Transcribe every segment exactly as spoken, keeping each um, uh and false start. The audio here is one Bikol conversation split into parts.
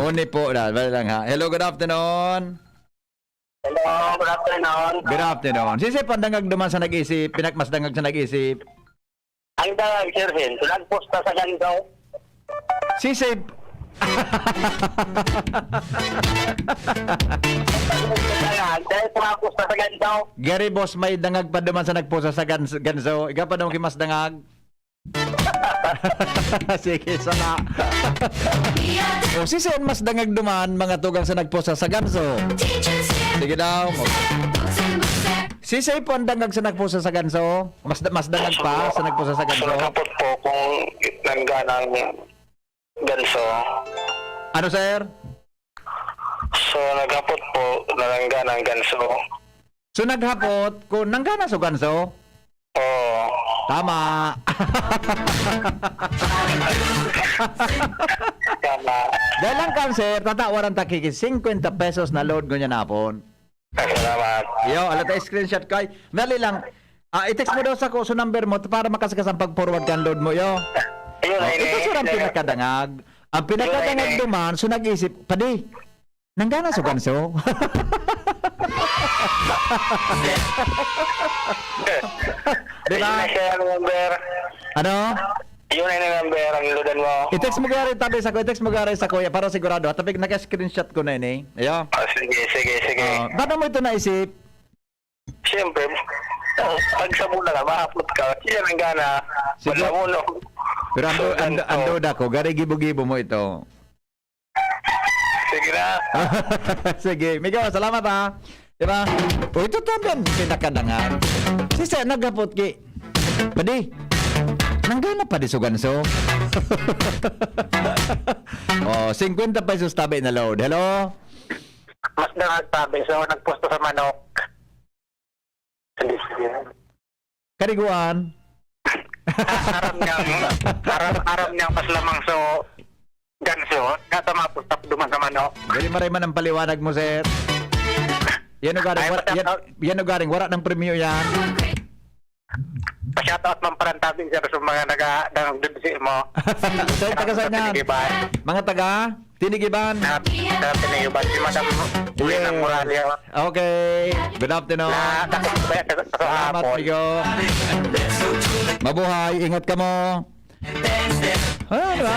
Uni po, da-, dali lang ha. Hello, good afternoon. Hello, good afternoon. Good afternoon. Sisay po an dangag duman sa nag-isip, pinakmas dangag sa nag-isip? Ang dangag, Sir Hen, nagposta sa ganito. Sisay p- Kaya, dahil sa mga posta sa ganito. Gary, boss, may dangag pa duman sa nagposta sa gans-, ganso. Ikaw pa daw mas dangag. Sige, sana. O, sisay an mas dangag duman, mga tugang sa nagposta sa ganso? Sige daw. Sisay po an dangag sa nagposta sa ganso? Mas da-, mas dangag pa sa nagposta sa So, ganso? Nakapot po kung nangganang ganso. Ano, sir? So, naghapot po, nalangga ng ganso. So, naghapot kung nanggana so ganso? Oo. Tama. Tama. Dahil lang kan, sir, tatawaran ta kiki singkwenta pesos na load ngunyan hapon. Ay, salamat. Yo, ala ta screenshot kay. Dali lang. Ah, i-text mo daw sa ko, sa number mo para makaskas ang pag-forward kan load mo, yo. Ayun, Oh, ay, ito, sir, ang pinakadangag. Ang pinakadangag Ayun, ay, duman, so nag-isip, "Padi, nanggana so ganso?" Di ba? Ayun na siya ang number. Ano? Yun ay ang number, ang loadan mo. I-text mo gari tabi sa ko, i-text mo gari sa kuya para sigurado. At tabi, naka-screenshot ko na ini. Ayo. Ah, sige, sige, sige. Ah, paano mo ito naisip? Siyempre, pag sa muna ka, mahapot ka. Siya nang gana. Sige. Wala mo, no? Pero ando, So, ando, ganito. Ando da ko, gari gibo-gibo mo ito. Sige na. Sige, Migo, salamat, ha. Di ba? O, ito tabi ang pinakadangag. Sisa, naghapot ki. Padi, nanggana pa di so ganso? Oh, singkwenta pesos tabi na load. Hello? Mas dangag tabi, so nagpusto sa manok. Hindi siya. Kariguan. Aram niyang, aram, aram niyang mas lamang so ganso, nga tumapos tap duman sa manok. Dali maray man ang paliwanag mo, sir. Yan o garing, Ay, wala, yan, yan o garing, wala ng premyo yan. Pa-shoutout man parantabi, sir, sa mga naga-, nagdudsi mo. Sir, taga saan yan? Tinigiban. Mga taga? Tinigiban. Sa, sa Tinigiban, si Madam Juliana Yes. Morales. Okay. Good afternoon. Na, sa, sa, sa Salamat, hapon. Migo. Mabuhay. Ingat ka mo. Ah, di ba?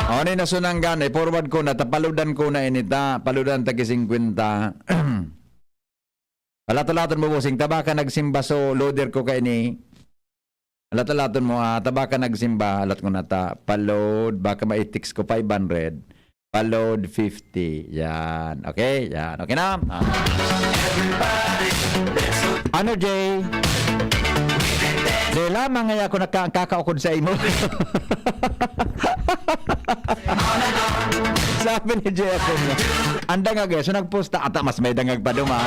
Ano yung nasunanggan? I-forward ko na, tapaludan ko na inita. Paludan, tagi singkwenta. Alat-alaton mo, bossing, taba ka nagsimba, so loader ko kaini. Alat-alaton mo, ah, taba ka nagsimba, alat ko na ta, pa-load, baka ma-text ko five hundred, pa-load fifty. Yan. Okay? Yan. Okay na? Ah. Ano, Jay? Di lamang nga ako nakakakaukod sa imo. Sabi ni Jay Acuña, "Ang dangag eh." So, nagposta, ata mas may dangag pa duman.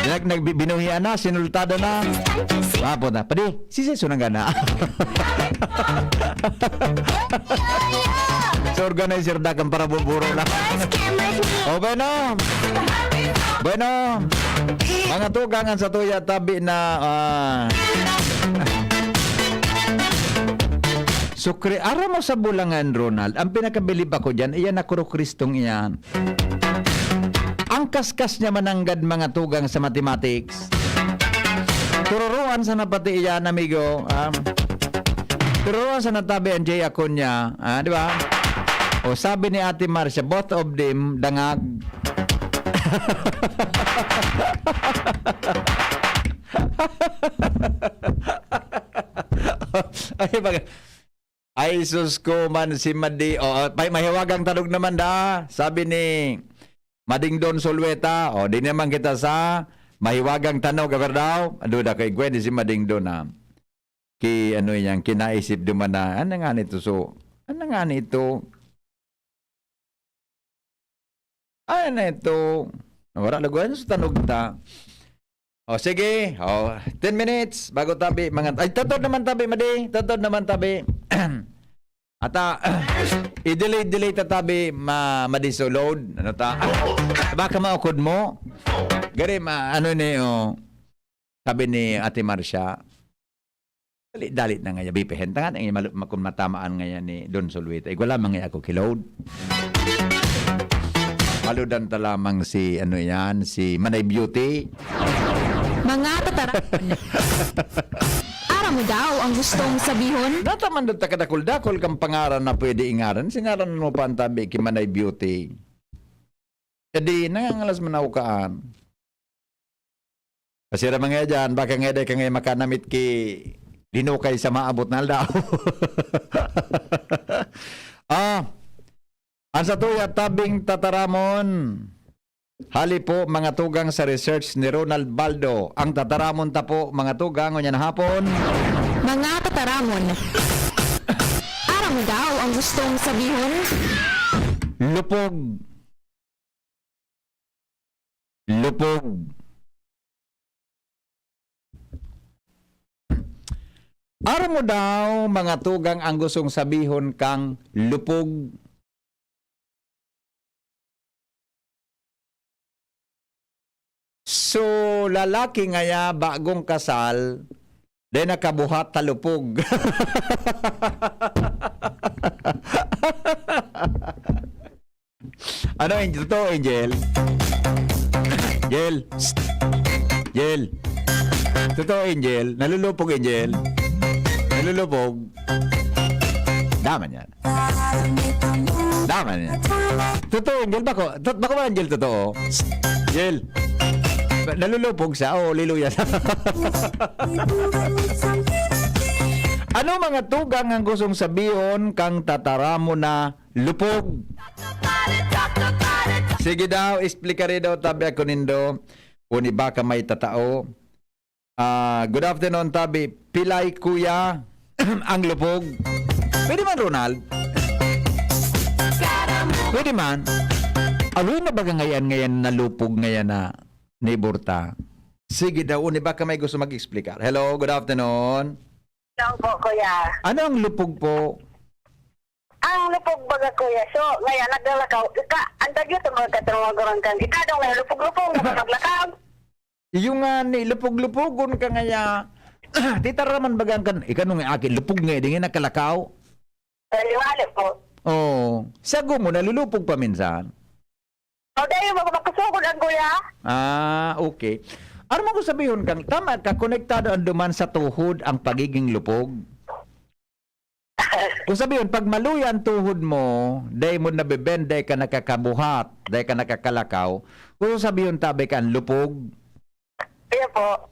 Nag-, nag-, binuhian na, sinultado na. Mapo na. Padi, si Seso nang gana. So, organizer da kan para buburo na. O, bueno. Bueno. Mga tugang, an satuya tabi na, ah, Sukri, aram mo sa bulangan, Ronald, ang pinakabilib ako diyan, iyan na Kuro Kristong iyan. Ang kaskas niya mananggad, mga tugang, sa mathematics. Tururuan sana pati iyan, amigo, ah. Tururuan sana tabi ang Jay Acuña, ah, di ba? O, sabi ni Ate Marcia, both of them, dangag. Ay, pag-, ay, sus ko man si Madi. O, pay, mahiwagang tanog naman da. Sabi ni Mading Don Solweta, o, di naman kita sa mahiwagang tanog, aber daw? Ando da kay Gwen, si Mading Don, ha? Ki, ano yan, kinaisip duman na, ano nga nito, so, ano nga nito? Ay, na ito. Wala laguan sa tanog ta. O, sige. O, ten minutes bago tabi, mga, ay, tatod naman tabi, Madi. Tatod naman tabi. Ata, i-delay, delay ta tabi, ma-, Madi, so load. Ano ta? Baka maukod mo. Gari, ma-, ano ni, o. Sabi ni Ate Marcia, Dali-dali na ngaya, bipihen ta nga, eh, malu-, ma-, kung matamaan ngaya ni Don Sulwita, igwa lamang ngaya ako ki-load. Maludan ta lamang si, ano yan, si Manay Beauty. Mga tataramon. Aram mo daw ang gustong sabihon? Nataman daw ta kadakul-dakul kang pangaran na pwede ingaran. Singaran mo pa ang tabi ki Manay Beauty. Kadi, nangangalas man ako kaan. Pasira man ngaya diyan, baka ngaya dai ka ngaya makanamit ki dinukay sa maabot na aldaw. Ah, ang satuya tabing tataramon. Hali po, mga tugang, sa research ni Ronald Baldo. Ang tataramon ta po, mga tugang, ngunyan hapon. Mga tataramon. Aram mo daw ang gustong sabihon? Lupog. Lupog. Aram mo daw, mga tugang, ang gustong sabihon kang lupog? So, lalaki ngaya, bagong kasal, dai nakabuhat, ta lupog. Ano, Angel? Totoo, Angel? Angel? Psst. Angel? Totoo, Angel? Nalulupog, Angel? Nalulupog? Daman yan. Daman yan. Totoo, Angel? Bako, to-, bako ba, Angel, totoo? Angel? Nalulupog siya? Oo, liluya siya. Ano mga tugang ang gustong sabihon kang tataramon na lupog? Sige daw, explica rin daw, tabi ako nindo. Kung iba ka may tatao. Ah, good afternoon, tabi. Pilay, kuya, ang lupog. Pwede man, Ronald. Pwede man. Aloy na baga ngayan, ngayan na lupog ngayan na neighbor ta. Sige daw, uni baka may gusto mag-explicar. Hello, good afternoon. Hello po, kuya. Ano ang lupog po? Ang lupog baga, kuya. So, ngayon, naglalakaw. Ika, ang dagyo sa mga katrong magurang kang. Ika daw may lupog-lupog, maglakaw. Iyo nga ni, lupog-lupogon ka ngaya. Titaraman baga kan, ika nung aki, lupog nga, di nga nakalakaw. Ay, wala po. Oo. Sago mo, nalulupog pa minsan. O, dahil mag-, magkasugod ang kuya. Ah, okay. Ano mo ko sabihon kang, tama ka, konektado ang duman sa tuhod ang pagiging lupog? Kung sabihon, pag maluya ang tuhod mo, dai mo nabeben, dai ka nakakabuhat, dai ka nakakalakaw, kung sabihon, tabi ka ang lupog. Iya po.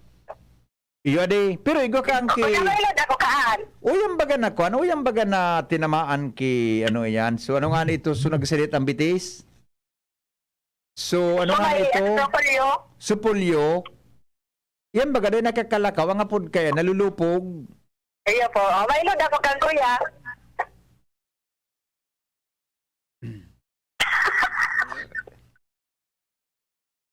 Iyo, adi. Pero igwa ka ang ki- Kuya, may load ako kaan. Uyang baga na kuan, uyang baga na tinamaan ki, ano yan. So, ano nga na ito? So, nagsirit ang bitis? So, ano nga Sabay, ito? Ano, supulyo? Supulyo? Yan baga, dai nakakalakaw, ang apod kaya, nalulupog. Iyo po. Oh, may load ako kang kuya.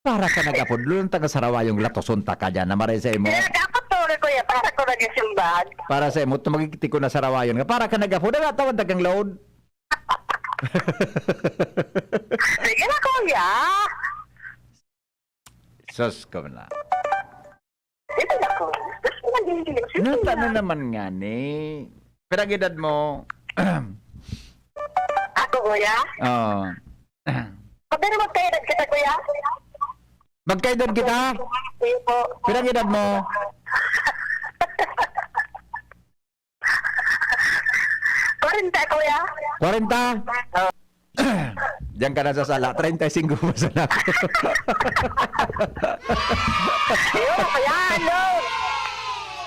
Para ka nag-apod, lulong taga Sarawayong latoson ta ka dyan, na maray sa imo. Kaya dapat to, kuya, para ko nagsimbag. Para sa imo, tumagigti ko na Sarawayon nga. Para ka nag-apod, ang tawag dagang load. Sige na, kuya. Sus ko na. Sige na, kuya. Gusto na din, sige. Sige Nata na na. naman nga ni. Pirang edad mo? Ako, kuya? Oo. Pero magkaedad kita, kuya? Magkaedad kita? Sige po. Pirang edad mo? Kwarenta, kuya. Kwarenta? Oo. Diyan ka na sa sala. Treinta y cinco pa sana ako. Yun, kuya, ano?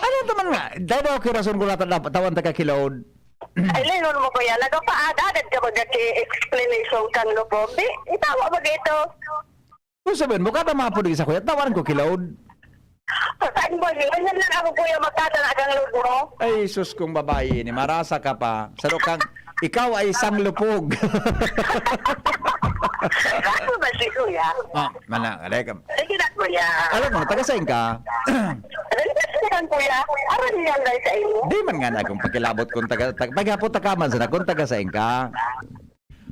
Ano naman nga? Dahil ako kirason ko nata-, tawan ta ka ki-load. Ay, lingon mo, kuya. Nagpapaadagad ka ba ki-explanation kang lupog? Di, itawa ba ito? Kung sabihin mo, kada mga pudi sa kuya, tawaran ko ki-load. Saan mo, ganyan lang ako, kuya, magkadala kang load mo. Ay, sus, kung babae ini, marasa ka pa. Saro kang, ikaw ay isang lupog. Raso ba si kuya? Ah, mana, alay ka. Sige na, kuya. Alam mo, taga saan ka? Alam mo, saan, kuya? Aram niya lang sa imo. Di man nga na akong pakilabot kung taga, taga, paghapon ta ka man sana kung taga saan ka.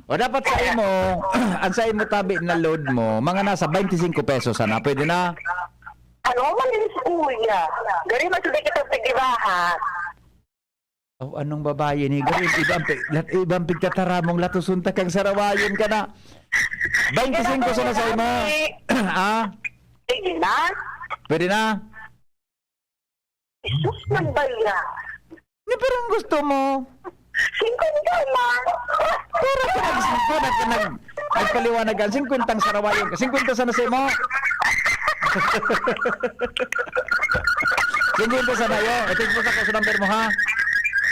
O dapat sa imo, ang sa imo tabi na load mo, mga nasa twenty-five pesos sana, pwede na? Ano, malinis, kuya. Gari, mas hindi kita pagdibahan. Oh, anong babae ni? Garo, ibang pi-, lat-, ibang pigtataramong latuson ta kang sarawayon ka na. Baynte singko sana sa imo. Ah? Sige na. Pwede na? Jesus, nagbayad. Ni, pero ang gusto mo? Singkwenta man. Puro ka nag-, puro ka nag-, nagpaliwanagan. Singkwentang sarawayon ka. Singkwenta sana sa imo. Singkwenta sana iyo. Ito yung sa number mo, ha?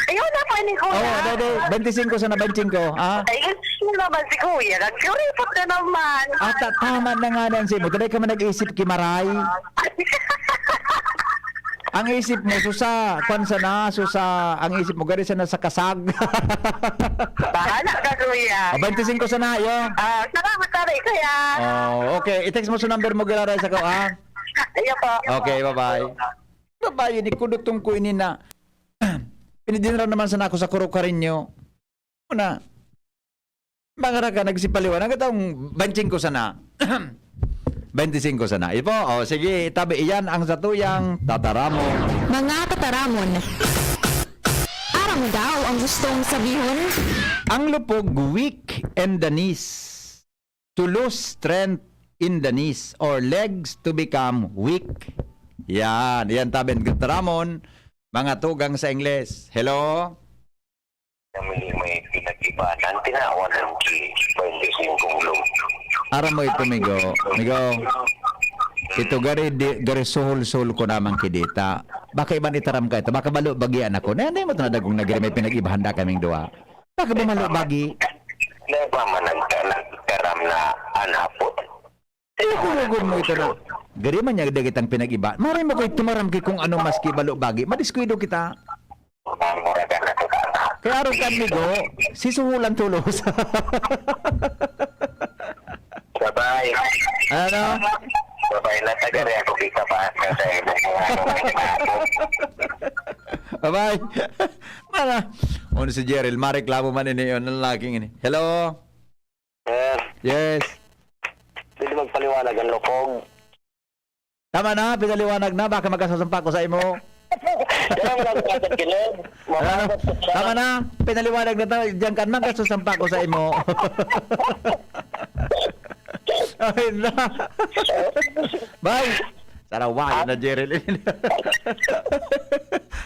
Ayun na po ni Kuya. Oh, dede, baynte singko sana, baynte singko, ha? Ayun na naman si Kuya. Nagkuripot na naman. Ah, ta-, tama na nga yan, Simo. Taday ka man nag-isip ki Maray. Ang isip mo, susa, kwan sana, susa, ang isip mo, gari sana sa kasag. Bahala ka, Kuya. O, baynte singko sana, iyo. Ah, salamat, pare, Kuya. Oh, okay. I-text mo sa number mo, giraray sa ko, ha? Iyo po. Okay, bye-bye. Babae, ni kudutong ko ini na. Pinidinara naman sana ako sa Kuro Karinyo. Una, mga raka nagsipaliwan. Ang katong baynte singko sana. Baynte singko sana. Ipo, o, sige, itabi. Iyan ang satuyang tataramon. Mga tataramon. Aram mo daw ang gustong sabihon? Ang lupog, weak in the knees. To lose strength in the knees or legs to become weak. Yan. Yan, tabi ang tataramon. Mga tugang sa Ingles. Hello? Kami may pinag-ibanan, tinawan ng ki twenty-five kong load. Aram mo ito, migo. Migo, ito gari, di, gari suhol-suhol ko naman kidita. Baka iban itaram ka ito. Baka balo bagian ako. Na, hindi mo ito nadagong na gari may pinag-ibahan da kaming duwa. Baka ba malo bagi? Di ba man nagka-, nagkaram na anapot? Eh, kulugod mo ito na. Gari man niya dagit ang pinag-iba. Maray mo ko'y tumaram ki kung ano maski balo bagi. Madiskuido kita. Ang mura ka na kita. Kaya araw ka, amigo, si Suhulan Tulos. Sabay. Ano? Sabay na tagari ako kita pa. Kasi ano, ano, ano, ano. Bye-bye. Mara. Ano si Jeril? Mareklamo man ini yun. Ang laking ini. Hello? Sir. Yes. Pwede magpaliwanag ang lupog? Tama na, pinaliwanag na. Baka magkasusampa ko sa imo. Yan ang nagkakagilid. Ano? Tama na, pinaliwanag na to. Diyan ka, magkasusampa ko sa imo. Ayun na. Bye. Sarawayon na, Jerry Lynn.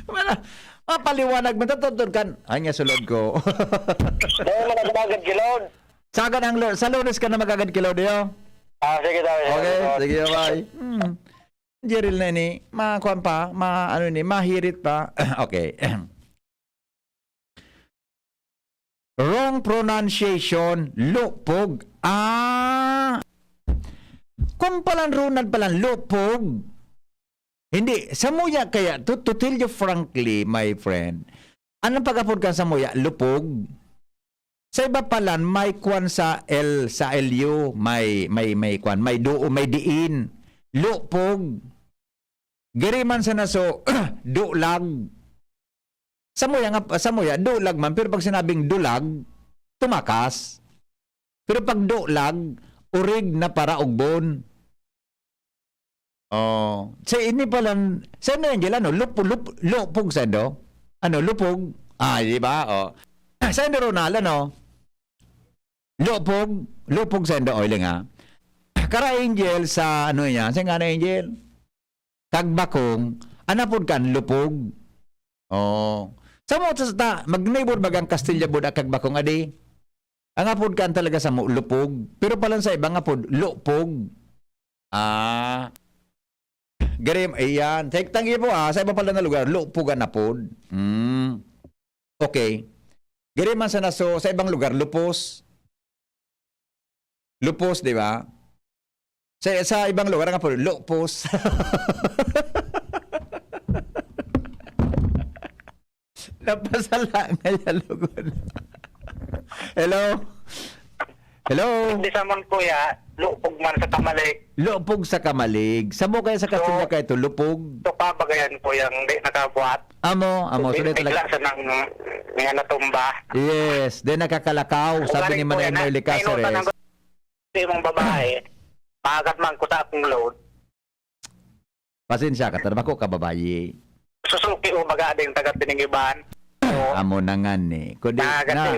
Wala. Mapaliwanag mo, tutod kan. Ay, nga sulod ko. Dahil mo nagkakagilid. Sagad ang lu-, sa Lunes ka na magagad ki Lodi, oh. Ah, sige, sige, sige, sige. Okay, sige, bye. Hmm. Jeril na ini, ma-, kuwan pa, ma-, ano ini, mahirit pa. Okay. Wrong pronunciation, lupog. Ah! Kung palan Ronald palan, lupog. Hindi, samuya kaya, to, to tell you frankly, my friend, anong pag-apod kan samuya? Lupog. Sa iba palan, may kwan sa L, sa L U, may, may, may kwan, may duo, may diin. Lupog. Giri man sa naso, dulag. Samuya nga, samuya, dulag man, pero pag sinabing dulag, tumakas. Pero pag dulag, orig na para ugbon. Oh, sa ini palan, sa Angel, ano, lup-, lup-, lupog sa do? Ano, lupog? Ah, di ba? Oh. Sa Ronald, ano? Lupog, lupog sa do, oy, nga. Kara Angel sa, ano yan? Sa nga na Angel? Kagbakong, anapod kan lupog. Oh. Sa mo, sa ta, mag-neighbor bagang Castilla Bud, Kagbakong, adi? Ang apod kan talaga sa mo, lupog. Pero palan sa iba nga pod, lupog. Ah. Gari, ayan. Tek-, tanggi po, ah, sa iba pala na lugar, lupog an apod. Hmm. Okay. Gari man sa naso, sa ibang lugar, lupos. Lupos, di ba? Sa, sa ibang lugar, nga po, lupos. Napasala nga ya lugod. Hello? Hello? Hindi sa man, kuya, lupog man sa kamalig. Lupog sa kamalig. Sa mo kaya sa Castilla So, kayo to, lupog? So, kabagayan, kuya, ang di nakabuhat. Amo, amo. So, So, di bigla talaga. Sa nang, nga natumba. Yes, di nakakalakaw, sabi ni Ugaling, Manay kuya, na, Merly Caceres. Nainutan ng, sa imong babae, paagat man ko sa akong load. Pasensya ka, tara, bako ka babayi. Susuki o baga din taga Tinigiban. Amo na nga ni. Kundi na,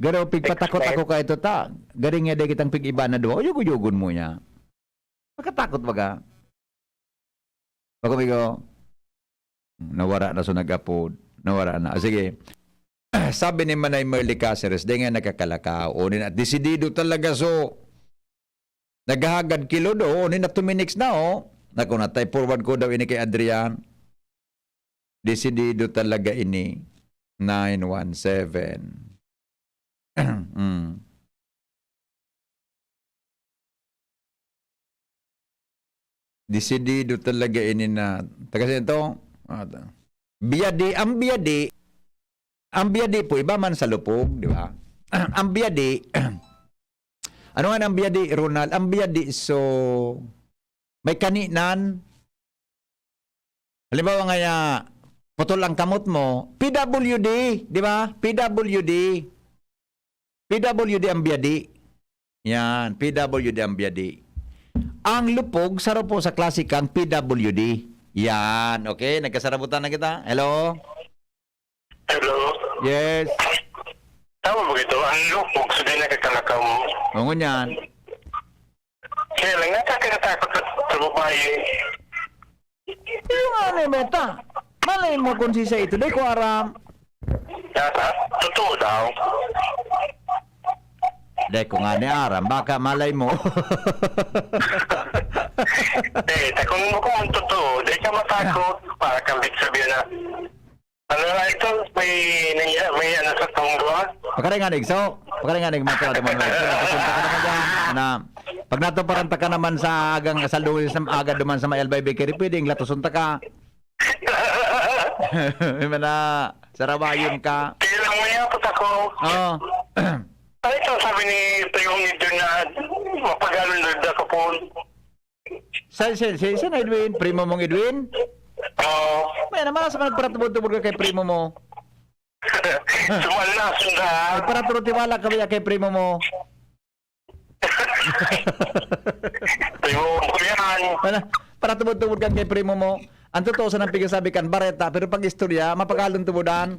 garo pigpatakot ako ka ito ta. Garing nga di kitang pig-iba na duwa. Uyog-uyogon mo niya. Makatakot ba ka? Bako, bigo. Nawara na so nag-apod. Nawara na. Ah, sige. Sabi ni Manay Merly Caceres, di nga nakakalakaw. O, ni na, desidido talaga so. Naghahagad kilod, o, ni na two minutes na, o. Naku, natay forward ko daw ini kay Adrian. Desidido talaga ini. Nine one seven. Mm. Desidido talaga ini na, taga saan ito? Ah, ta-, biyadi, ang biyadi, ang biyadi po, iba man sa lupog, di ba? Ang biyadi, ano nga ang biyadi, Ronald? Ang biyadi, so, may kaninan. Halimbawa nga, ya, putol ang kamot mo, P W D, di ba? P W D. P W D ang biyadi. Yan, P W D ang biyadi. Ang lupog, saro po sa klase kang P W D. Yan, okay? Nagkasarabutan na kita. Hello? Hello? Yes. Tama ba ito? Ang lupog, so di nakakalakaw mo? Oo, ngunyan. Kaya lang, nakakatakot sa, sa babae. Yung ano, Meta? Malay mo kung si sa ito, di ko aram. Yata, totoo daw. Di ko nga ni aram, baka malay mo. Eh, takong mo kung ang totoo, di ka matakot. Para kang big sabihin na, ano na ito? May, may, may ano sa tunggo, ah? Pakaringanig, so, pakaringanig, mga kalado, mga kalado. Nagkapunta ka naman dyan. Ana, pag natuparan ta ka naman sa agang, sa lunes na aga duman sa may Albay Bakery, pwedeng latuson ta ka. May mana, sarawayon ka. Kaya lang, may apot ako. Oo. Ano ito, sabi ni Primo ni Edwin na mapagalon na ako po. Sa, si, si, si Edwin, primo mong Edwin? Oo. May naman sa mga paratubod-tubod ka kay primo mo. Sumal na, sunda. Ay, para turo tiwala kami kay primo mo. Primo ko yan. Wala. Para tubod-tubod kan kay primo mo. Ang totoo sa nang pigasabi kan bareta, pero pag istorya, mapagalon tubudan.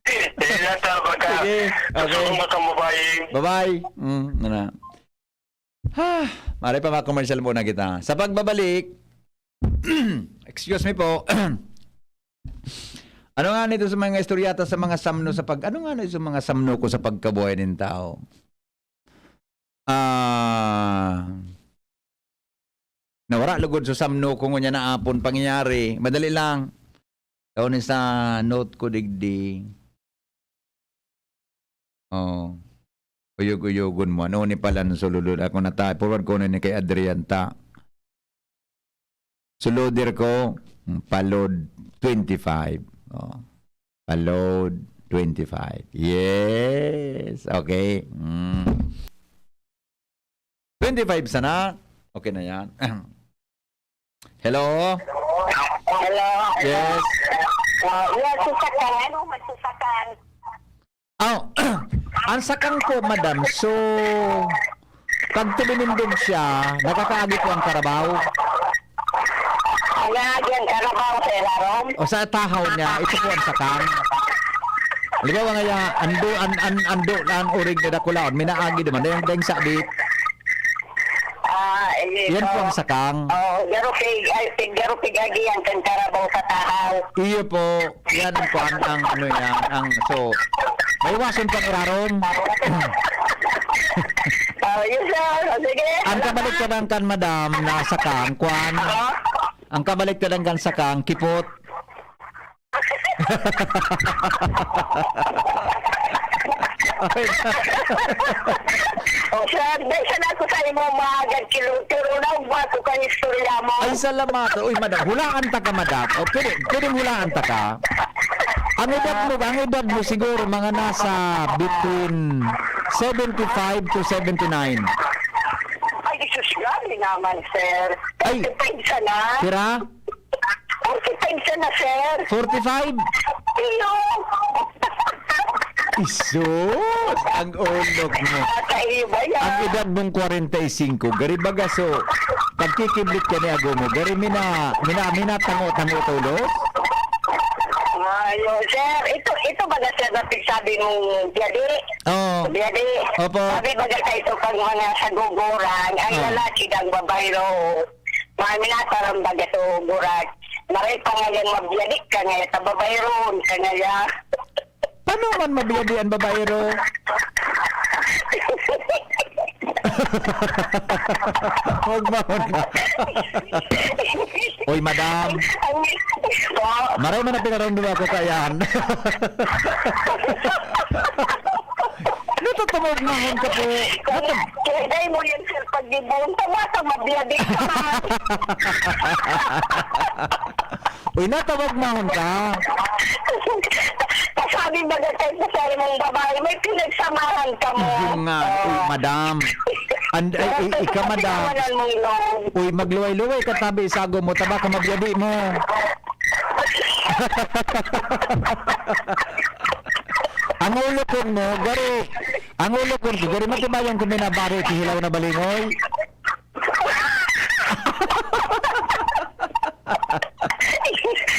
Eh, nasa baga. Sige, okay. Gusto ko makamabay. Bye-bye. Mm, ano na. Ha, maray pa, mga commercial muna kita. Sa pagbabalik, excuse me po. Ano nga nito sa mga istorya ta sa mga samno sa pag-, ano nga nito sa mga samno ko sa pagkabuhay nin tao? Ah, nawara lugod sa samno ko ngunyan na apon pangyayari. Madali lang. Tao ni sa note ko digdi. Oh. Uyog-uyogon mo. Ano ni pala ang sulod? Ako na ta-, forward ko na ni kay Adrian ta. Suludir ko, mm, palod twenty-five. Oh. Palod twenty-five. Yes. Okay. Mm. Twenty-five sana. Okay na yan. Hello? Hello? Yes. Ah, yes, si Sakang. Ano man si Sakang? Oh, ang sakang po, madam. So, pag tuminindog siya, nakakaagi po ang karabaw. Nangangagi ang karabaw sa ilarom. O sa tahaw niya, ito po ang sakang. Halimbawa nga, ya, ando, an, an, ando, an urig na dakulaon, minaagi naman, dayang, dayang sabit. Ah, eh, Yan po ang sakang. Oh, garo pig-, ay, pig-, garo pig-agihan kan karabaw sa tahaw. Iyo po. Yan ang kuwan, ang ano yan, ang, so, maiwasan pang uraron. Oh, yun, sir. O, sige. Ang kabaliktaran kan madam na sakang, kuwan. Ano? Ang kabaliktaran kan sakang, kipot. O, sir, dahil sa nako sa imo, maagad kilo, pero naugma ko kang istorya mo. Ay, salamat. Uy, madam, hulaan ta ka, madam. O, pwede, pwedeng hulaan ta ka. Ang edad mo, ang edad mo siguro, mga nasa between seventy-five to seventy-nine. Ay, Jesus, grabe naman, sir. Ay. Forty-five sana. Pira? Forty-five sana, sir. Forty-five? Iyo. Isus! Ang ulog mo. Kaiba yan. Ang edad mong kwarenta y singko, gari baga, so, pagkikiblit ka ni ago mo, gari mina, mina, mina, tango, tango, tulos? Yo, sir, ito, ito baga, sir, na pigsabi mong biyadi? Oo. Biyadi. Opo. Sabi baga sa ito, pag mga saguguran, ang Oo. lalaki dang babayero, mga minataram baga sa guguran, maray pa nga yan, mabiyadi ka nga, tababayron ka nga ya. Paano man mabiyadi ang babayero? Huwag mahon ka. Oy, madam. Ang, po. Maray man ang pinaromdom ako kaiyan. Natutungog mahon ka po. Kaya, Natu- kaya dahil mo yan, sir, pag gibon, tama ka, mabiyadi ka, man. Uy, natawag mahon ka. Sabi baga kay sa mong babae, may pinagsamahan ka mo. Yun nga, uy, Oo. madam. And, ay, i-, ika, madam. Pinagsamahan mong loob. Uy, magluway-luway ka, tabi, sago mo, taba ka, mabyadi mo. Ang ulo ko mo, gari. Ang ulo ko, gari, matibayan ko, may nabari, kihilaw na balingoy.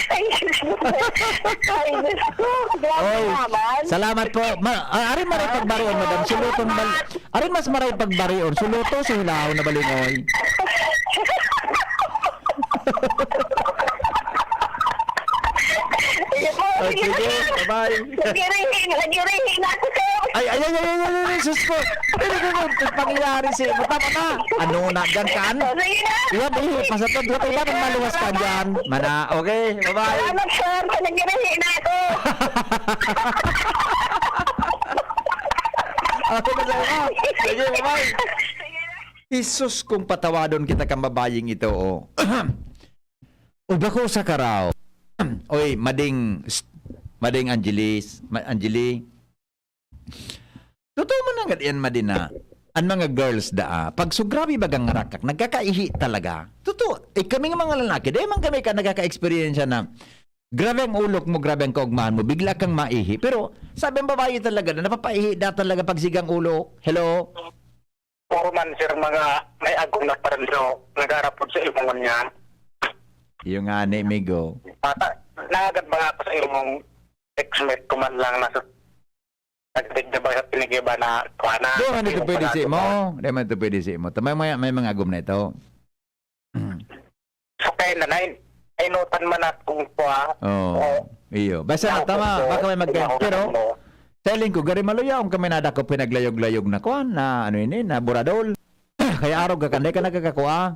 Ay, Diyos ko. Ay, Diyos ko. Grabe Oy, naman. salamat po. Ma-, ah, arin maray pagbarion, madam. Sulutong bal-, arin mas maray pagbarion. Suluto sa hilaw na balingoy. Sige po, Ay, sige sige, po. bye-bye. Nagirihi, nagirihi na ako, sir. Ay, ay, ay, ay, ay, ay, ay, sus po. Ano na nun? Ang pangyayari sa imo? Tama na. Ano na? Diyan ka? O, sige na. Iyan, ihi. Pasatod. Huwag ka ba nang maluwas ka dyan? Mana, okay. Bye-bye. Salamat, sir. Nagirihi na ako. Okay na sa'yo. Sige, bye-bye. Jesus, kung patawadon kita kan babayeng ito, oh. O bako sa karaw. Oy, mading, mading Angelis, ma-, Angeli. Totoo man na nga diyan, madina. An mga girls daa, pag so grabe bagang rakak, nagkakaihi talaga. Totoo, eh, kami nga mga lalaki, dahil man kami ka nagkaka-eksperyensya na grabe ang ulok mo, grabe ang kaugmahan mo, bigla kang maihi. Pero sabi ang babae talaga na napapaihi da talaga pag sigang ulo. Hello? Puro man, sir, mga may agom na parang nag-aarapod sa imo ngunyan. Iyo nga ni, migo. Mata, nagad ba ako sa imong text mate ko man lang na sa nagdig na ba sa pinigiba na kuha na? Di man ito Yung pwede sa pag-ato imo. Di man ito pwede sa imo. Tamay mo yan, may mga agom na ito. So, kaya na, nai-, nainutan man at kung kuha. Oo. Oo. Iyo. Basta Ako tama, po, baka may mag-, pinahunahan pero mo. Sa hiling ko, gari maluyaon kami na dako pinaglayog-layog na kuwan, na ano ini, na buradol. Kaya arog ka, kanday ka nagkakakwa.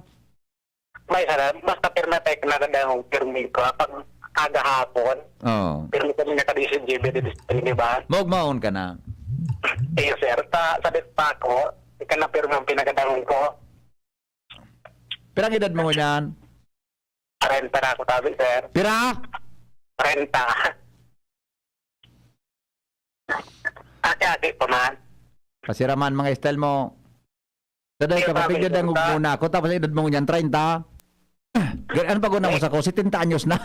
May sana, basta pirmi tayo na ganda yung pirmi ko, ah, pag aga hapon. Oo. Pirmi kami na kadisi G B dito sa, di ba? Maugmaon ka na. Iyo, sir. Sa, sa pa ako, ika na pirmi ang pinagandang ko. Pirang edad mo ngunyan? Treinta na ako, tabi, sir. Pira? Treinta. Ate-ate pa man. Pasiraman mga style mo. Taday Iyo, ka, tabi, papigdadangog sir. muna ako, tapos edad mo ngunyan, treinta. Gan-, ano pa guna mo May sa ko? Setenta anyos na.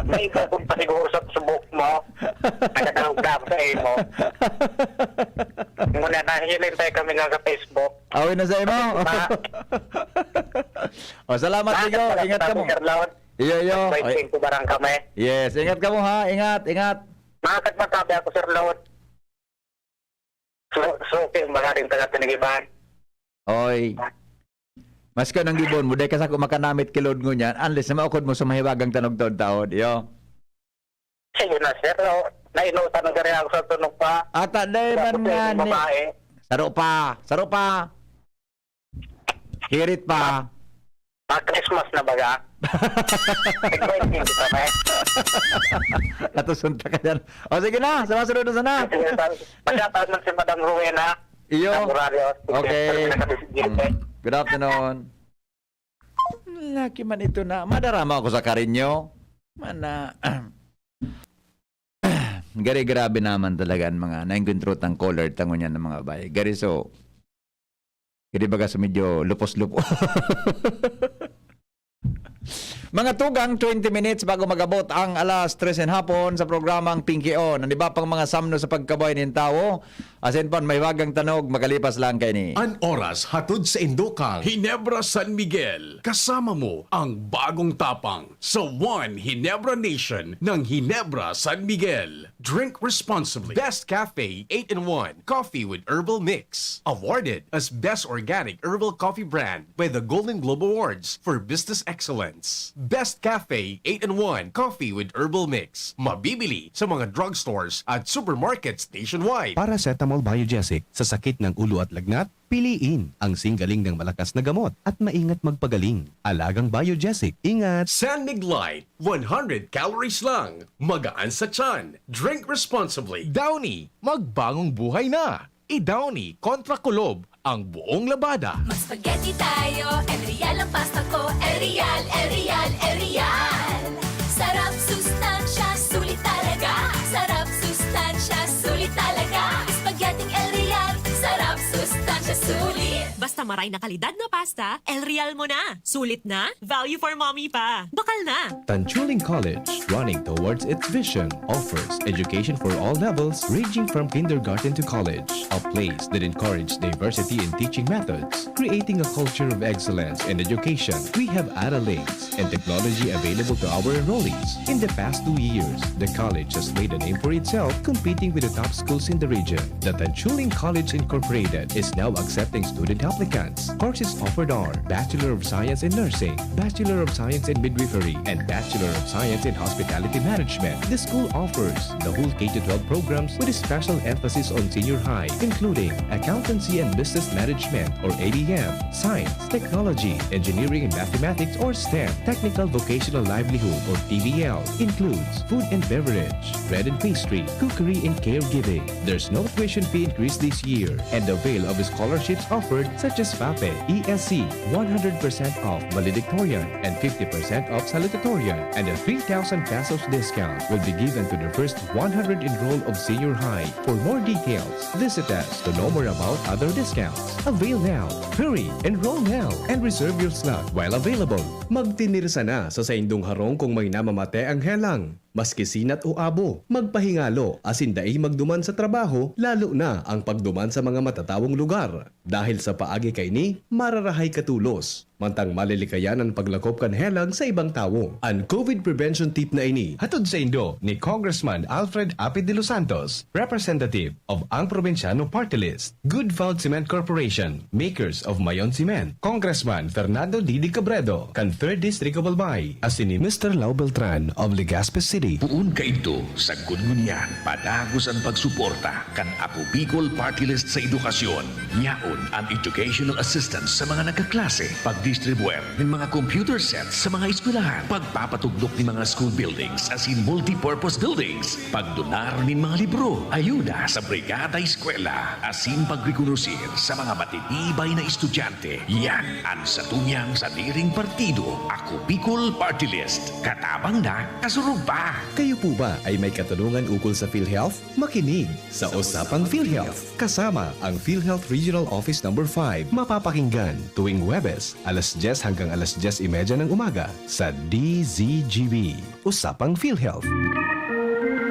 May iba kong pa siguro sa subok mo. Nagkatawag na ako sa imo. Muna, nahihilintay kami nga sa Facebook. Awin na sa imo. Diba? O, salamat, Bakit Tigo. wala Ingat ka ka mo. Sir Lord? Iyo, iyo. May Ay. Pink ko barang kami. Yes, ingat ka mo, ha. Ingat, ingat. Bakit masabi ako, Sir Lord? So, so, okay, mga rin taga Tinigiban. Oy. Mas ka nang gibon mo, dahil ka sa kumakanamit kilod ngunyan, unless na maukod mo sa mahiwagang tanog taon-taon, iyo. Sige na, sir. No? Nainutan na gari ako sa tunog pa. Ata, dahil man Tapos nga yung ni. babae. Saro pa, saro pa. Hirit pa. Mag-Christmas na baga. Nag-twenty kita na eh. Natusunta ka dyan. O, sige na. Sa masunod na sana. Sige, sir. Masyadaan man si Madam Rowena. Iyo. Ang Morales. Okay. Pero may nakabibigyan, Mm. eh. Good afternoon. Laki man ito na. Madarama ako sa karinyo. Mana. Gari, grabe naman talaga ang mga naengkwentro tang caller tango niya ng mga babae. Gari, so, hindi baga sa medyo lupos-lupos. Mga tugang, twenty minutes bago magabot ang alas tres ng hapon sa programang Pinky On. Ang iba pang mga samno sa pagkabuhay ng tao, Asin pon, may bagang tanog, makalipas lang kaini. An oras hatod saindo kan Ginebra San Miguel. Kasama mo ang bagong tapang sa One Ginebra Nation ng Ginebra San Miguel. Drink responsibly. Best Cafe eight-in-one Coffee with Herbal Mix. Awarded as Best Organic Herbal Coffee Brand by the Golden Globe Awards for Business Excellence. Best Cafe eight-in-one Coffee with Herbal Mix. Mabibili sa mga drugstores at supermarkets nationwide. Paracetamol Biogesic, sa sakit ng ulo at lagnat, piliin ang singgaling ng malakas na gamot at maingat magpagaling. Alagang Biogesic, ingat! San Mig Light, one hundred calories lang. Magaan sa tiyan. Drink responsibly. Downy, magbangong buhay na. I-Downy kontra kulob ang buong labada. Mag-spaghetti tayo, El Real ang pasta ko. El Real, El Real, El Real. Sarap, sustansya, sulit talaga. Sarap, sustansya, sulit talaga. Spaghetti El Real. Sarap, sustansya, sulit. Basta maray na kalidad na pasta, El Real mo na. Sulit na, value for mommy pa. Bakal na! Tanchuling College, running towards its vision, offers education for all levels ranging from kindergarten to college, a place that encourages diversity in teaching methods, creating a culture of excellence in education. We have Adelaide and technology available to our enrollees. In the past two years, the college has made a name for itself competing with the top schools in the region. The Tanchuling College Incorporated is now accepting student applicants. Courses offered are Bachelor of Science in Nursing, Bachelor of Science in Midwifery, and Bachelor of Science in Hospitality Management. The school offers the whole K to twelve programs with a special emphasis on senior high, including Accountancy and Business Management or A B M, Science, technology, engineering and mathematics or STEM, technical vocational livelihood or T V L, includes food and beverage, bread and pastry, cookery and caregiving. There's no tuition fee increase this year, and avail of scholarships offered such as FAPE, E S C, one hundred percent off valedictorian and fifty percent off salutatorian, and a three thousand pesos discount will be given to the first one hundred enroll of senior high. For more details, visit us to know more about other discounts. Avail now. Hurry! Enroll now and reserve your slot while available. Magtinirsa na sa saindong harong kung may namamate ang helang. Maski sinat o abo, magpahingalo asin dai magduman sa trabaho, lalo na ang pagduman sa mga matatawong lugar. Dahil sa paagi kaini, mararahay ka tolos. Mantang malilikayan an paglakop kan helang sa ibang tawo. An COVID prevention tip na ini hatod saindo ni Congressman Alfred Apid de los Santos, Representative of Ang Probinsyano Party List, Good Found Cement Corporation, makers of Mayon Cement, Congressman Fernando Didi Cabredo, kan Third District of Albay, asin ni Mister Lau Beltran of Legazpi City. Poon kaidto, sagkod ngunyan, padagos an pagsuporta kan Ako Bicol Party List sa edukasyon. Yaon an educational assistance sa mga nagkaklase, pagdistribuer nin mga computer sets sa mga eskwelahan, pagpapatugdok nin mga school buildings asin multipurpose buildings, pagdonar nin mga libro, ayuda sa Brigada Eskwela, asin pagrekonosir sa mga matitibay na estudyante. Yan an satuyang sadiring partido, Ako Bicol Party List. Katabang na, kasurog pa! Kayo po ba ay may katanungan ukol sa PhilHealth? Makinig sa Usapang PhilHealth kasama ang PhilHealth Regional Office Number five, mapapakinggan tuwing Huwebes, alas dyes hanggang alas dyes y media ng umaga sa D Z G B. Usapang PhilHealth.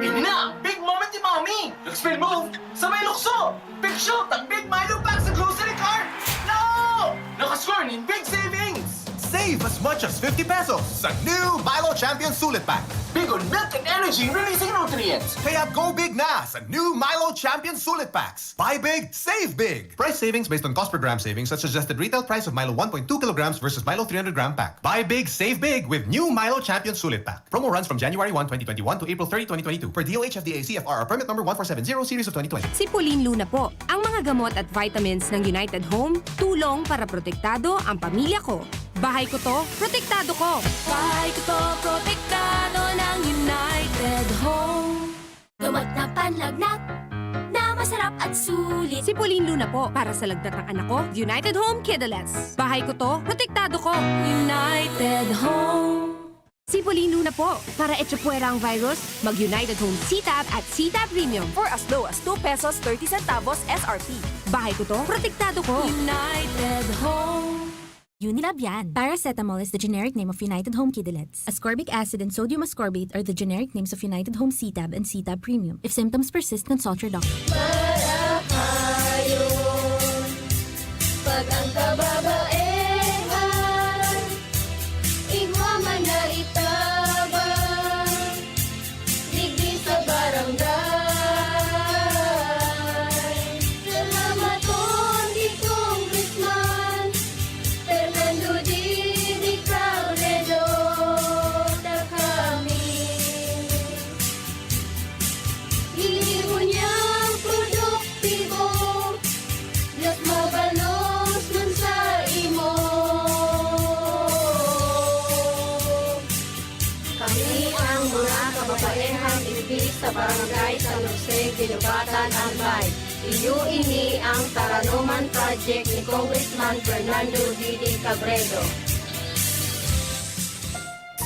Ini na ang big moment ni Mommy! Nag-spin move sa may lukso! Big shot ang Big Milo Pack sa grocery cart! No! Nakascore nin big savings! Save as much as fifty pesos sa new Milo Champion Sulit Pack. Big on milk and energy releasing nutrients. Kaya go big na sa new Milo Champion Sulit Packs. Buy big, save big. Price savings based on cost per gram savings at suggested retail price of Milo one point two kilograms versus Milo three hundred gram pack. Buy big, save big with new Milo Champion Sulit Pack. Promo runs from January one, twenty twenty-one to April thirty, twenty twenty-two, per D O H F D A C F R R permit number one four seven zero series of twenty twenty. Si Pauline Luna po. Ang mga gamot at vitamins ng United Home, tulong para protektado ang pamilya ko. Bahay ko to, protektado ko. Bahay ko to, protektado ng United Home. Gamot na panlagnat na masarap at sulit. Si Pauline Luna po, para sa lagnat ng anak ko, United Home Kidulets. Bahay ko to, protektado ko. United Home. Si Pauline Luna po, para echapuera ang virus, mag United Home C-Tab at C-Tab Premium. For as low as two pesos thirty centavos S R P. Bahay ko to, protektado ko. United Home. Unilab yan. Paracetamol is the generic name of United Home Kidulets. Ascorbic acid and sodium ascorbate are the generic names of United Home C-Tab and C-Tab Premium. If symptoms persist, consult your doctor. Ang live. Iyo ini ang Paranormal Project ni Congressman Fernando Didi Cabredo.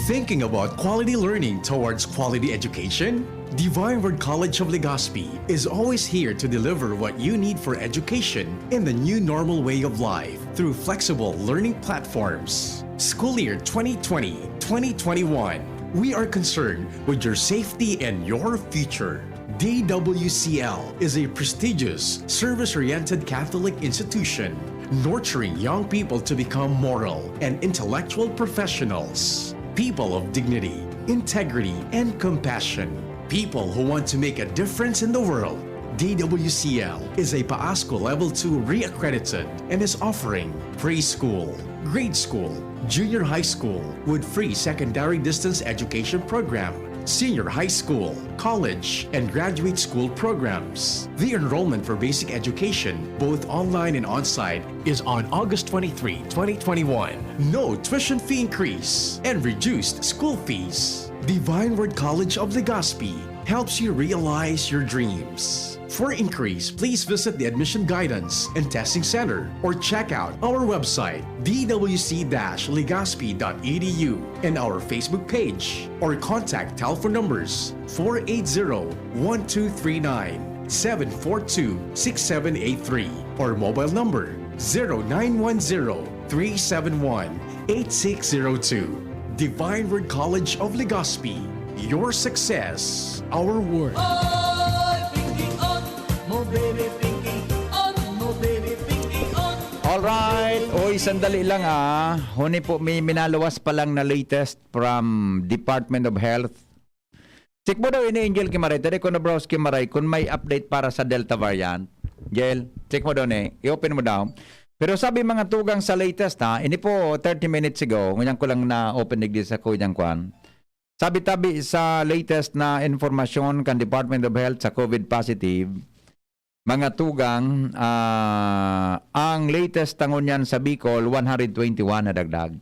Thinking about quality learning towards quality education? Divine Word College of Legazpi is always here to deliver what you need for education in the new normal way of life through flexible learning platforms. School year twenty twenty, twenty twenty-one, we are concerned with your safety and your future. D W C L is a prestigious, service-oriented Catholic institution nurturing young people to become moral and intellectual professionals, people of dignity, integrity, and compassion, people who want to make a difference in the world. D W C L is a PAASCO Level two reaccredited and is offering preschool, grade school, junior high school with free secondary distance education program, senior high school, college, and graduate school programs. The enrollment for basic education, both online and on-site, is on August twenty-three, twenty twenty-one. No tuition fee increase and reduced school fees. Divine Word College of Legazpi helps you realize your dreams. For inquiries, please visit the Admission Guidance and Testing Center or check out our website, d w c dash legazpi dot e d u, and our Facebook page, or contact telephone numbers four eight zero, one two three nine, seven four two, six seven eight three, or mobile number zero nine one zero, three seven one, eight six zero two. Divine Word College of Legazpi. Your success, our work. Oy, pinking on mo, baby, pinking on mo, baby, pinking on. Alright. Oy, sandali lang ah. Huni po, may minaluwas pa lang na latest from Department of Health. Check mo daw ini, Angel Kimaray. Tadi ko na-browse, Kimaray, kung may update para sa Delta variant. Angel, check mo daw ni. I-open mo daw. Pero sabi mga tugang sa latest ha, ini po thirty minutes ago, ngunyan ko lang na-open digdi sa kuyang kwan. Sabi tabi sa latest na informasyon kan Department of Health sa COVID positive, mga tugang, ah, ang latest ta ngunyan sa Bicol, one hundred twenty-one na dagdag.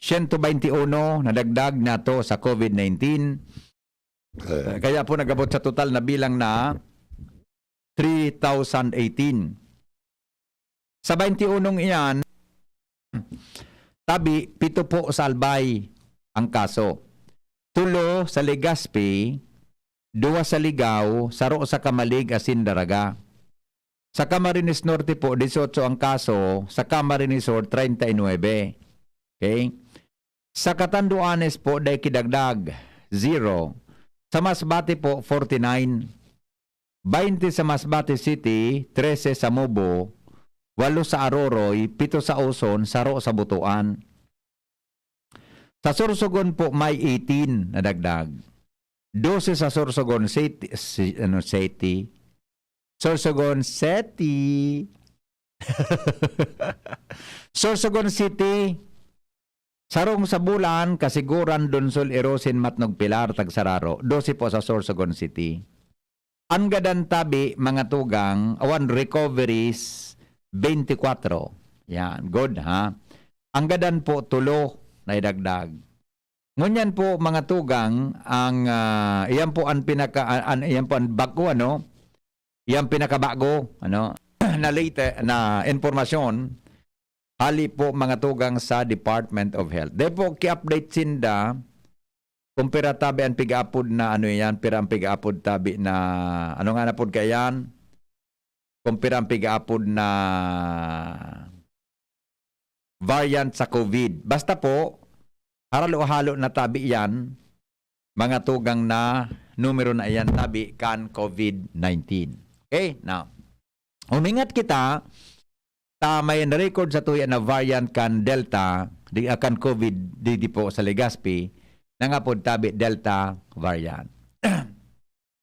Siyento baynte uno na dagdag na to sa COVID nineteen. Kaya po nagabot sa total na bilang na three thousand eighteen. Sa baynte unong iyan, tabi, pito po sa Albay ang kaso. Tulo sa Legazpi, duwa sa Ligao, saro sa Camalig asin Daraga. Sa Camarines Norte po, dieciocho ang kaso, sa Camarines Sur, treinta y nueve. Okay? Sa Catanduanes po, dai kidagdag, zero. Sa Masbate po, forty-nine. Baynte sa Masbate City, trese sa Mobo, walo sa Aroroy, pito sa Oson, saro sa Butuan. Sa Sorsogon po, may eighteen na dagdag. Dose sa Sorsogon City, si, ano, City. Sorsogon City. Sorsogon City. Sarong sa Bulan, Kasiguran, Donsol, Irosin, Matnog, Pilar, Tagsararo. Dose po sa Sorsogon City. Ang gadan tabi, mga tugang, awan recoveries, twenty-four. Yan, good ha. Ang gadan po, tulo na idagdag. Ngunyan po, mga tugang, ang ah, iyan po ang pinaka an, iyan po ang bago, ano? Iyan pinakabago, ano? Na late na impormasyon hali po, mga tugang, sa Department of Health. Di po ki-update sinda kung pira tabi ang pig-apod na ano yan, pira ang pig-apod tabi na ano nga na pod kaya yan? Kung pira ang pig-apod na variant sa COVID. Basta po, haralo-halo na tabi yan, mga tugang na numero na iyan tabi kan COVID nineteen. Okay, now, umingat kita ta may na-record sa tuya na variant kan Delta, di, ah, kan COVID, di, di po sa Legazpi, na nga po tabi Delta variant.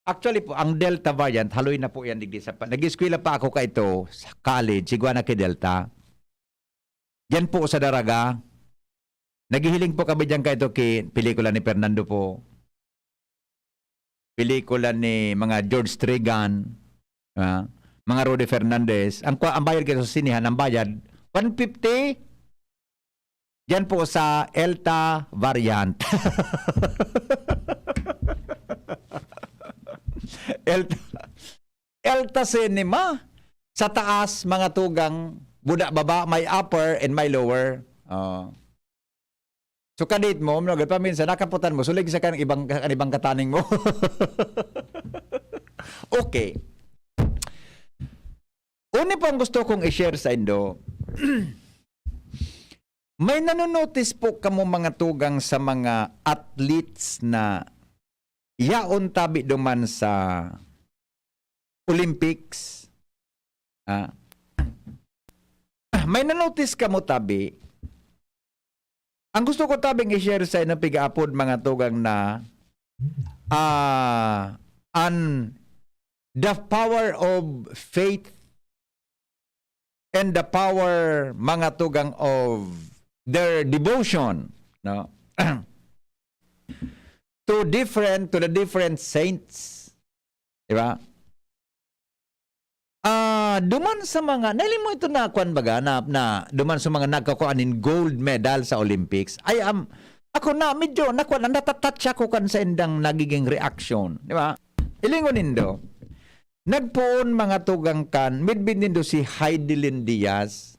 Actually po, ang Delta variant, haloy na po yan digdi sa pa-, nag-eskwela pa ako kaito sa college, sigwa na kay Delta. Diyan po sa Daraga. Naghihiling po kami diyan kaito ki pelikula ni Fernando po. Pelikula ni mga George Trigan, ah, mga Rudy Fernandez. Ang, kwa- ang bayad kaito sa sinihan, ang bayad, one fifty. Diyan po sa Elta variant. Elta, Elta Cinema. Sa taas, mga tugang, buda baba, may upper and may lower. Oh. So, kadit mo, mga paminsan, nakaputan mo, sulig sa kan ibang, kan ibang kataning mo. Okay. Uni pa ang gusto kong i-share sa indo. May nanonotice po kamo, mga tugang, sa mga athletes na yaon tabi duman sa Olympics? Ah. May nanotice kamo tabi? Ang gusto ko tabing i-share sa inyo, pigaapod, mga tugang, na, ah, an the power of faith and the power, mga tugang, of their devotion, no? To different, to the different saints. Di ba? Ah, duman sa mga, nailing mo ito na, kwan baga, na, na duman sa mga nagkakuha nin gold medal sa Olympics. Ay, um, ako na, medyo, nakuha na, natatouch ako kan sa indang nagiging reaksyon. Di ba? Ilingon nindo, nagpoon, mga tugang, kan, midbid nindo si Heidelin Diaz.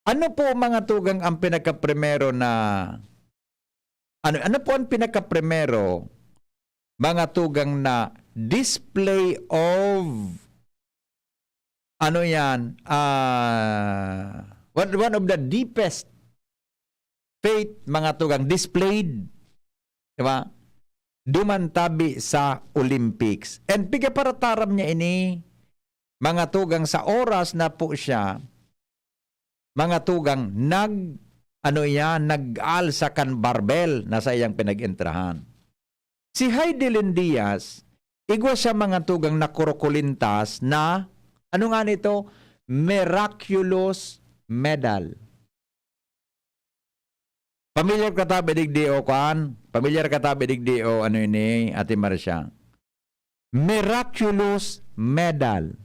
Ano po, mga tugang, ang pinakaprimero na, ano, ano po ang pinakaprimero, mga tugang, na display of, ano yan, ah, one, one of the deepest faith, mga tugang, displayed, di ba? Duman tabi sa Olympics. And pigaparataram niya ini, mga tugang, sa oras na po siya, mga tugang, nag, ano iyan, nag-alsa kan barbell na sa iyang pinag-entrahan. Si Heidelin Diaz, igwa siya, mga tugang, na kurukulintas na, ano nga nito? Miraculous medal. Pamilyar ka tabi digdi o kwan? Pamilyar ka tabi digdi o ano ini, Ate Marcia? Miraculous medal.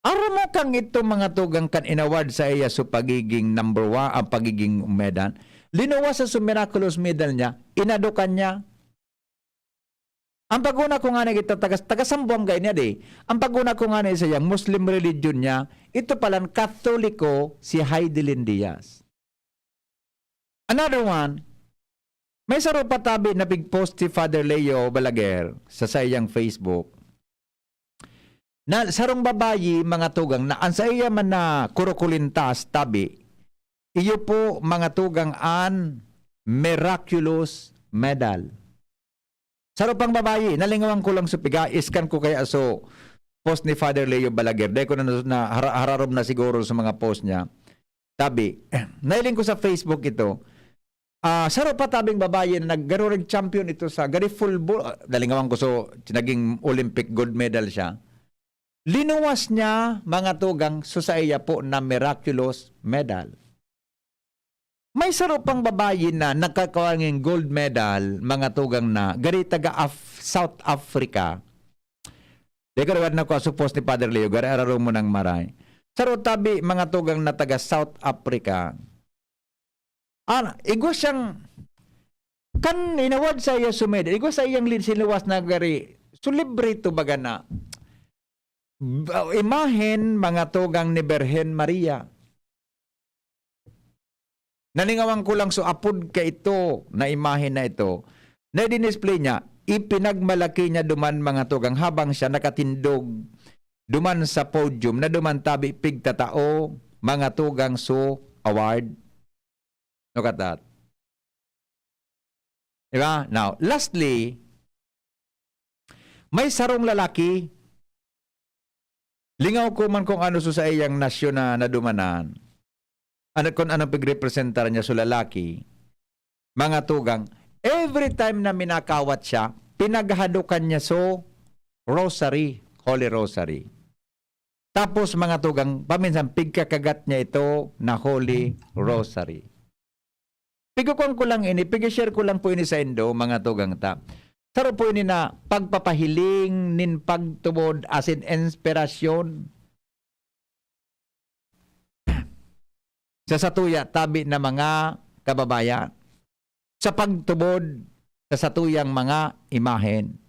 Aram mo kang ito, mga tugang, kan inaward sa iya so pagiging number one, ang pagiging medal. Linuwas sa so miraculous medal niya, inadokan niya. Ang paguna ko nga na ito, taga, taga Sambuanga niya di. Ang paguna ko nga na sa iyang Muslim religion niya, ito palan Katoliko si Heidelin Diaz. Another one, may saro pa tabi na pig-post si Father Leo Balaguer sa saiyang Facebook. Na sarong babayi, mga tugang, na ang saiya man na kurukulintas tabi, iyo po, mga tugang, an miraculous medal. Saro pang babayi, nalingawan ko lang so piga, iskan ko kaya so post ni Father Leo Balaguer. Dai ko na, na hara-, hararom na siguro sa mga post niya. Tabi, nailing ko sa Facebook ito. Ah, saro pa tabing babayi na naggarurig champion ito sa gari full ball. Ah, nalingawan ko, so, naging Olympic gold medal siya. Linuwas niya, mga tugang, so saiya po na miraculous medal. May saro pang babayi na nagkakawa nin gold medal, mga tugang, na gari taga Af-, South Africa. Di ko na ko supos ni Father Leo, gari araro mo nang maray. Saro tabi, mga tugang, na taga South Africa. Ana, igwa siyang, kan inaward sa iya sumid, igwa sa iyang lin-, sinuwas na gari, so libre to baga na, ba-, imahen, mga tugang, ni Birhen Maria. Nalingawan ko lang so apod ka ito na imahen na ito, na dinisplay niya, ipinagmalaki niya duman, mga tugang, habang siya nakatindog duman sa podium na duman tabi pigtatao, mga tugang, so award. Look at that. Diba? Now, lastly, may sarong lalaki, lingaw ko man kung ano so saiyang nasyon na nadumanan. Ano, kung anong pagrepresentar niya so lalaki, mga tugang, every time na minakawat siya, pinaghahadokan niya so rosary, Holy Rosary. Tapos, mga tugang, paminsan pigkakagat niya ito na Holy Rosary. Pigkukuan ko lang ini, pig-share ko lang po ini saindo, mga tugang ta. Saro po ini na pagpapahiling nin pagtubod asin inspirasyon sa satuya tabi na mga kababayan, sa pagtubod sa satuyang mga imahen.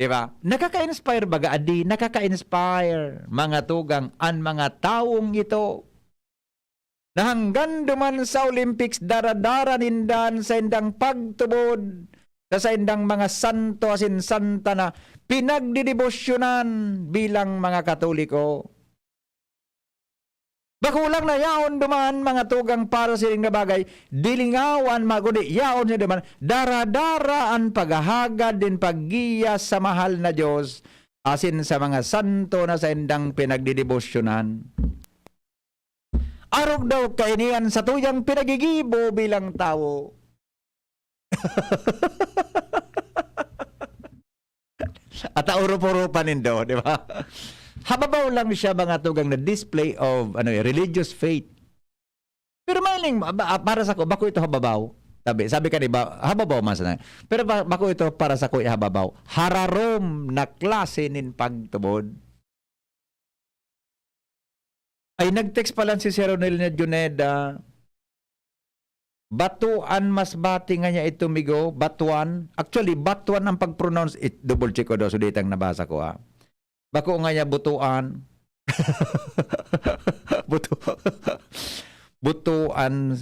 Di ba? Nakaka-inspire baga, adi, nakaka-inspire, mga tugang, an mga tawong ito. Na hanggan duman sa Olympics, daradara ninda an saindang pagtubod sa saindang mga santo asin santa na pinagdedebosyonan bilang mga Katoliko. Bako lang na yaon duman, mga tugang, para siring na bagay, dilingawan, kundi yaon siya duman, daradara an paghahagad nin paggiya sa mahal na Dios asin sa mga santo na saindang pinagdedebosyonan. Arog daw kaini an satuyang pinagigibo bilang tawo. At aurup-urupan nindo, di ba? Hababaw lang siya, mga tugang, na display of, ano, eh, religious faith. Pero mahiling, ba-, ah, para sako, bako ito hababaw. Sabi, sabi kan iba, hababaw man sana. Pero ba-, bako ito para sako ihababaw. Hararom na klase nin pagtubod. Ay, nag-text pala si Sir Ronel na Juneda. Batuan, Masbate nga niya ito, migo. Batuan. Actually, Batuan ang pag-pronounce. It, double check ko daw, so ditang nabasa ko, ha. Bako nga niya, Butuan. Butu-, Butuan.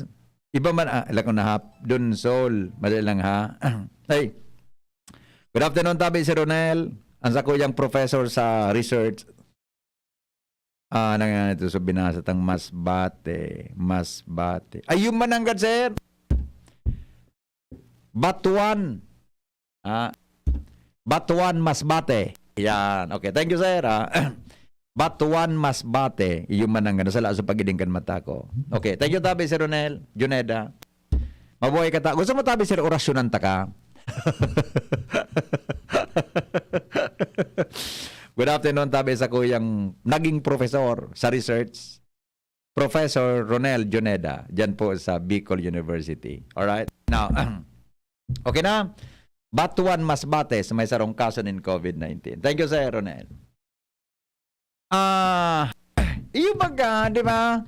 Iba man, ah, lako na hap. Donsol. Madali lang, ha. Ay. Good afternoon, tabi, Sir Ronel. Ang sakuyang professor sa research. Ah, nang, ito sa binasa tang Masbate, Masbate. Ay, yun man nanggad, sir. Batuan. Ah, Batuan, Masbate. Yan. Okay, thank you, sir, ah. Batuan, Masbate. Yun man nanggad. Sala sa pagiding kan mata ko. Okay, thank you, tabi, Sir Ronel, Juneda. Mabuhay ka ta-, gusto mo, tabi, sir, orasyonan ta ka? Good afternoon, tabi, sakuyang naging professor sa research, Professor Ronel Juneda, dyan po sa Bicol University. Alright? Now, okay na? Batuan, Masbate, sa may sarong kaso nin COVID nineteen. Thank you, Sir Ronel. Ah, iyo baga, di ba?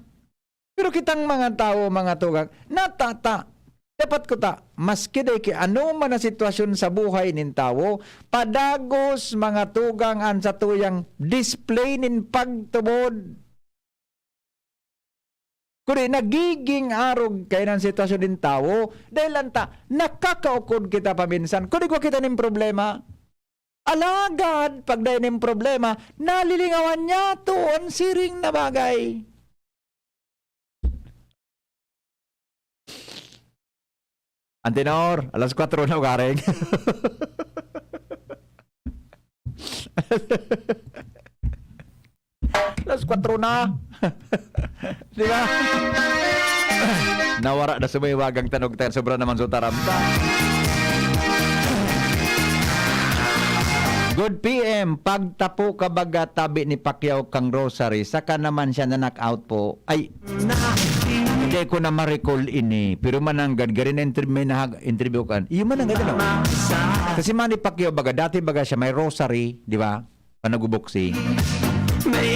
Pero kitang mga tawo, mga tugang, natata, dapat ko ta, maski day ki ano man ang sitwasyon sa buhay nin tawo, padagos, mga tugang, an satuyang display nin pagtubod. Kundi nagiging arog kaiyan an sitwasyon nin tawo, dahil lang ta, nakakaukod kita paminsan. Kundi igwa kita nin problema. Alagad, pagdai nin problema, nalilingawan niyato an siring na bagay. Antenor, alas kwatro na ugaring. Alas kwatro na. Di ba? Nawara na sumaywagang tanog tayo, sobra naman sa taramta. Good P M, pagtapo ka baga tabi ni Pacquiao kang rosary, saka naman siya na-knock out po. Ay, hindi ko na ma-recall ini. Pero mananggad, gari na interview, may nahag-, interview kan. Iyo mananggad, ano? Kasi Manny Pacquiao baga, dati baga siya, may rosary, di ba? Panaguboksi.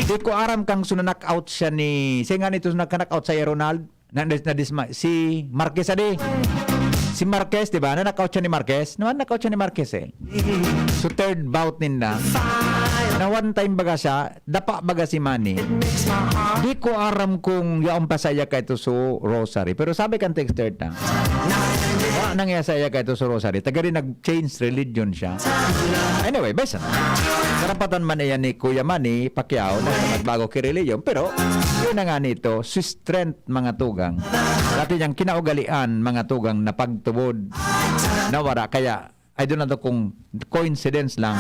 Di ko aram kang suna-knock out siya ni, siya nga nito nagka-knock out sa Ronald. Na, na, na disma-, si Marquez adi. Si Marquez, di ba? Na-knock out siya ni Marquez. Na-knock out siya ni Marquez eh. So third bout ninda. Na one time baga siya, dapa baga si Manny. Di ko aram kung yaon pa saya ka ito so rosary. Pero sabi kan texter na, wa nang iya saya ka ito so rosary. Taga rin nag-change religion siya. Anyway, basta na. Karapatan man iyan ni Kuya Manny Pacquiao na siya magbago ki religion. Pero, yun na nga nito, si strength, mga tugang. Dati niyang kinaugalian, mga tugang, na pagtubod, nawara. Kaya, I don't know kung coincidence lang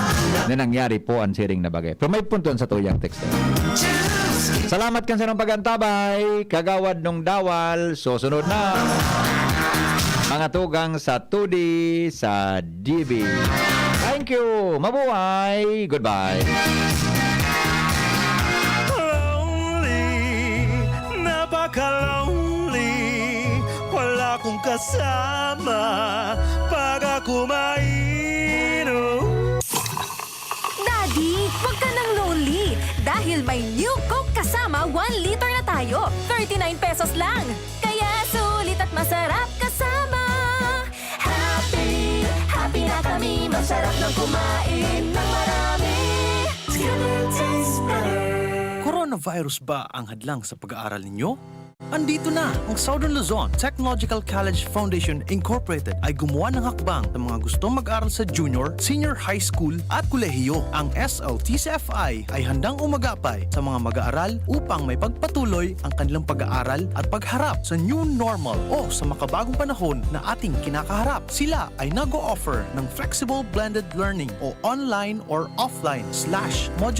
na nangyari po ang siring na bagay. Pero may punto sa tuyang text. Salamat kan sarong pag-antabay, Kagawad Nung Dawal. Susunod na, mga tugang sa two D, sa D B. Thank you. Mabuhay. Goodbye. Lonely, napaka-lonely. Wala akong kasama pag ako mainom. Daddy, wag ka nang lonely dahil may New Coke Kasama one liter na tayo. Thirty-nine pesos lang. Kaya sulit at masarap kasama. Happy, happy na ka Masarap ng kumain ng marami. Together tastes better. Coronavirus ba ang hadlang sa pag-aaral ninyo? Andito na ang Southern Luzon Technological College Foundation Incorporated ay gumawa ng hakbang sa mga gustong mag-aral sa junior, senior high school at kolehiyo. Ang S L T C F I ay handang umagapay sa mga mag-aaral upang may pagpatuloy ang kanilang pag-aaral at pagharap sa new normal o sa makabagong panahon na ating kinakaharap. Sila ay nag-o-offer ng flexible blended learning o online or offline slash module